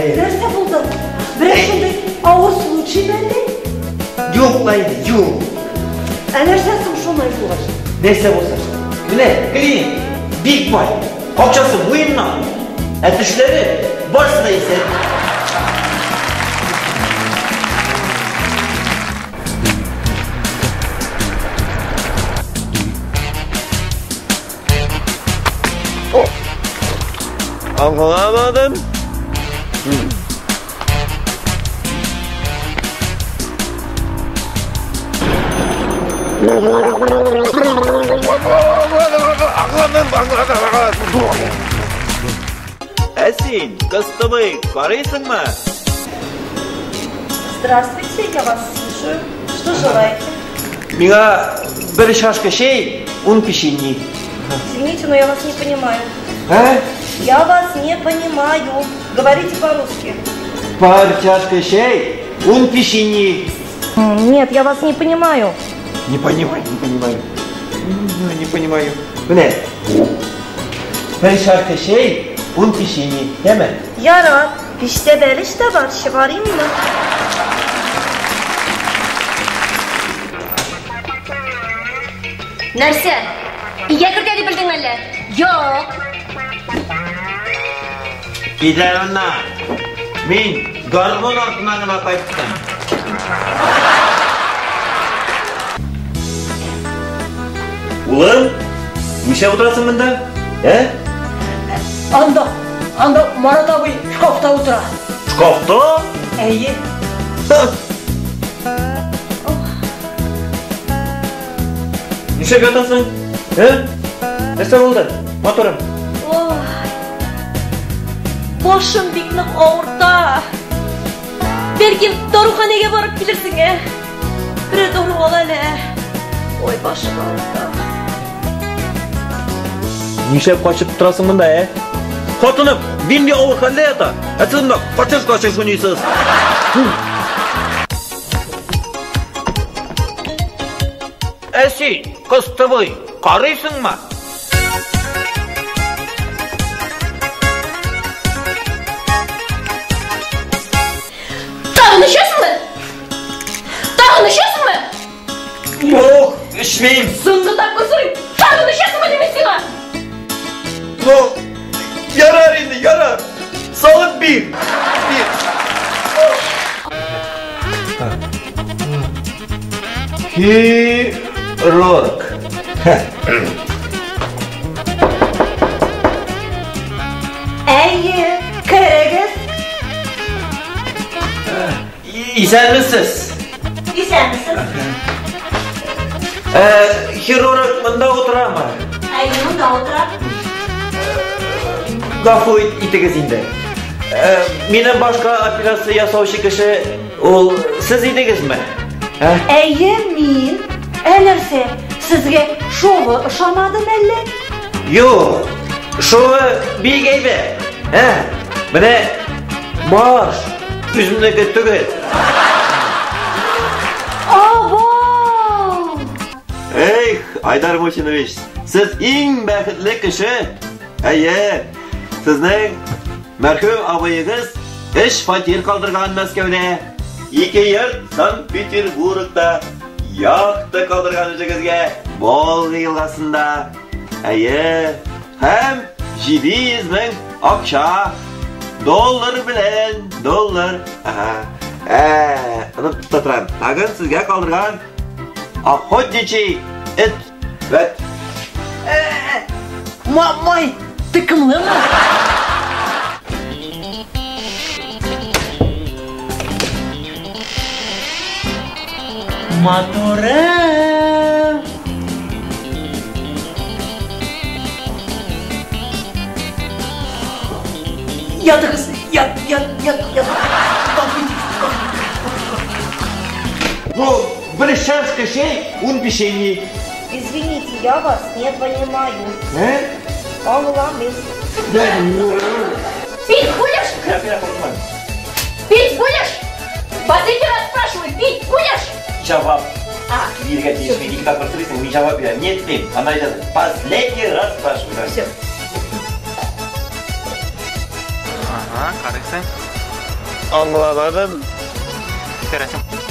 Нәрсә булды? Берәр шундый авыр случай мәллә? Юк, лайды, юк. Ә нәрсә соң шулай булгач? Нәрсә булса? Менә, клиент бик бай. Акчасы муеннан. Ә тешләре барысы да исән. Аңламадым. Ә син, кыстыбый, карыйсыңмы? Здравствуйте, я вас слушаю. Что желаете? Миңа бер чашка чәй, ун печенье. Извините, но я вас не понимаю. А? Я вас не понимаю. Говорите по-русски. Пар чашка чәй, ун печенье. Нет, я вас не понимаю. Не понимаю, не понимаю. Не понимаю. Менә. Бер чашка чәй, ун печенье. Яме? Ярар. Пиштә бәлеш тә бар, чыгарыйммы? Нәрсә? Өйгә кертә дип белдең әллә? Юк. Китә моннан. Мин гармун артыннан гына кайттым. Улым, нишләп утырасың монда? Ә? Анда, анда Марат абый шкафта утыра. Шкафта? Әйе. Нишләп ятасың? Ә? Нәрсә булды? Матурым. Ой. Башым бик нык авырта. Бәлки даруханәгә барып килерсең, ә? Бер дару ал әле. Ой, башым авырта. Нишләп качып торасың монда, ә? Хатыным нинди авыр хәлдә ята. Ә сез монда качыш-качыш уйныйсыз. Ә син, кыстыбый, карыйсыңмы? Тагын эчәсеңме? Тагын эчәсеңме? Юк, эчмим. Соңгы тапкыр сорыйм. Тагын эчәсеңме дим сиңа? Ну, ярар инде, ярар. Салып бир. Бир. Хирург. Әйе, керегез. Исәнмесез. Исәнмесез. Хирург монда утырамы? Әйе, монда утыра. Гафу итегез инде. Минем башка операция ясаучы кеше ул сез идегезме? Ә? Әйе, мин. Ә нәрсә, сезгә шовы ошамады мәллә? Юк, шовы бик әйбәт. Ә? Менә баш үземнеке түгел. Абау! Эх, Айдар Мусинович, сез иң бәхетле кеше. Әйе, сезнең мәрхүм абыегыз өч фатир калдырган Мәскәүдә. 2 йорт Санкт-Петербургта, яхта калдырган үзегезгә Волга елгасында. Әйе, һәм 700 мең акча. Доллар белән, доллар. Ага. Онытып та торам. Тагын сезгә калдырган охотничий эт. Вәт. Мамай, тыкымлымы? Матурым. Ятыгыз, ят, ят, ят, ят. Ну, бер чашка чәй, ун печенье. Извините, я вас не понимаю. Ә? Аңламыйм. Пить будешь? Пить будешь? Последний раз спрашиваю, пить будешь? Җавап А, бирергә тиеш. Мин ике тапкыр сорыйсың, мин җавап бирәм. Нет дим. Анда әйтәсең, последний раз спрашиваю. Все. Ага, карыйсың. Аңламадым. Күтәрәсең.